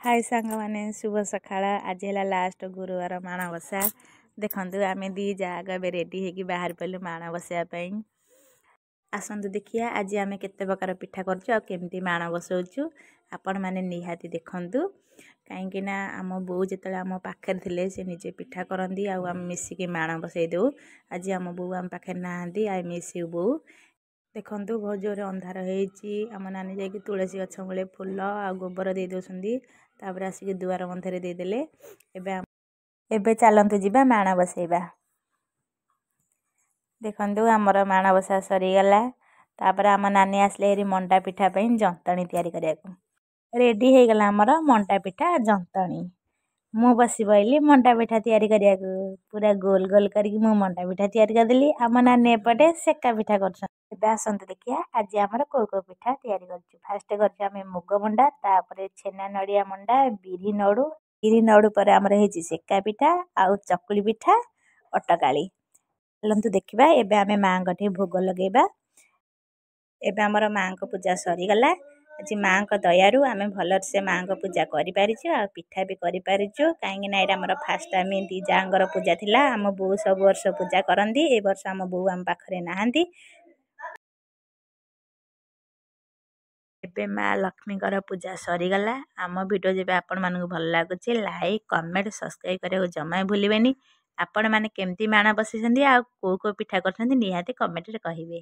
ହାଏ ସାଙ୍ଗମାନେ, ଶୁଭ ସକାଳ। ଆଜି ହେଲା ଲାଷ୍ଟ ଗୁରୁବାର ମାଣବସା। ଦେଖନ୍ତୁ, ଆମେ ଦୁଇ ଯାକ ଏବେ ରେଡ଼ି ହେଇକି ବାହାରି ପଡ଼ିଲୁ ମାଣ ବସାଇବା ପାଇଁ। ଆସନ୍ତୁ ଦେଖିବା ଆଜି ଆମେ କେତେ ପ୍ରକାର ପିଠା କରୁଛୁ ଆଉ କେମିତି ମାଣ ବସାଉଛୁ। ଆପଣମାନେ ନିହାତି ଦେଖନ୍ତୁ, କାହିଁକିନା ଆମ ବୋଉ ଯେତେବେଳେ ଆମ ପାଖରେ ଥିଲେ, ସେ ନିଜେ ପିଠା କରନ୍ତି ଆଉ ଆମେ ମିଶିକି ମାଣ ବସାଇ ଦେଉ। ଆଜି ଆମ ବୋଉ ଆମ ପାଖରେ ନାହାନ୍ତି। I miss you ବୋଉ। ଦେଖନ୍ତୁ, ବହୁତ ଜୋରରେ ଅନ୍ଧାର ହେଇଛି। ଆମ ନାନୀ ଯାଇକି ତୁଳସୀ ଗଛ ମୂଳେ ଫୁଲ ଆଉ ଗୋବର ଦେଇ ଦେଉଛନ୍ତି, ତାପରେ ଆସିକି ଦୁଆର ବନ୍ଧରେ ଦେଇଦେଲେ। ଏବେ ଚାଲନ୍ତୁ ଯିବା ମାଣ ବସେଇବା। ଦେଖନ୍ତୁ, ଆମର ମାଣବସା ସରିଗଲା। ତାପରେ ଆମ ନାନୀ ଆସିଲେ ହେରି ମଣ୍ଡା ପିଠା ପାଇଁ ଯନ୍ତଣୀ ତିଆରି କରିବାକୁ। ରେଡ଼ି ହେଇଗଲା ଆମର ମଣ୍ଡା ପିଠା ଯନ୍ତଣୀ। ମୁଁ ବସି ପଇଲି ମଣ୍ଡା ପିଠା ତିଆରି କରିବାକୁ। ପୁରା ଗୋଲ ଗୋଲ କରିକି ମୁଁ ମଣ୍ଡା ପିଠା ତିଆରି କରିଦେଲି। ଆମ ନାନୀ ଏପଟେ ସେକା ପିଠା କରୁଛନ୍ତି। ଏବେ ଆସନ୍ତୁ ଦେଖିବା ଆଜି ଆମର କେଉଁ କେଉଁ ପିଠା ତିଆରି କରିଛୁ। ଫାଷ୍ଟ କରିଛୁ ଆମେ ମୁଗ ମଣ୍ଡା, ତାପରେ ଛେନା ନଡ଼ିଆ ମଣ୍ଡା, ବିରି ନଡ଼ୁ। ବିରି ନଡ଼ୁ ପରେ ଆମର ହେଇଛି ସେକା ପିଠା ଆଉ ଚକୁଳି ପିଠା, ଅଟକାଳି। ଚାଲନ୍ତୁ ଦେଖିବା, ଏବେ ଆମେ ମାଆଙ୍କ ଠି ଭୋଗ ଲଗେଇବା। ଏବେ ଆମର ମାଆଙ୍କ ପୂଜା ସରିଗଲା। ଆଜି ମାଆଙ୍କ ଦୟାରୁ ଆମେ ଭଲରେ ମାଆଙ୍କ ପୂଜା କରିପାରିଛୁ ଆଉ ପିଠା ବି କରିପାରିଛୁ, କାହିଁକିନା ଏଇଟା ଆମର ଫାଷ୍ଟ ଟାଇମ୍ ଦୁଇ ଯାଆଙ୍କର ପୂଜା ଥିଲା। ଆମ ବୋଉ ସବୁ ବର୍ଷ ପୂଜା କରନ୍ତି, ଏ ବର୍ଷ ଆମ ବୋଉ ଆମ ପାଖରେ ନାହାନ୍ତି। ଏବେ ମା ଲକ୍ଷ୍ମୀଙ୍କର ପୂଜା ସରିଗଲା। ଆମ ଭିଡ଼ିଓ ଯେବେ ଆପଣମାନଙ୍କୁ ଭଲ ଲାଗୁଛି, ଲାଇକ୍, କମେଣ୍ଟ, ସବସ୍କ୍ରାଇବ୍ କରିବାକୁ ଜମା ଭୁଲିବେନି। ଆପଣମାନେ କେମିତି ମାଣ ବସିଛନ୍ତି ଆଉ କେଉଁ କେଉଁ ପିଠା କରୁଛନ୍ତି, ନିହାତି କମେଣ୍ଟରେ କହିବେ।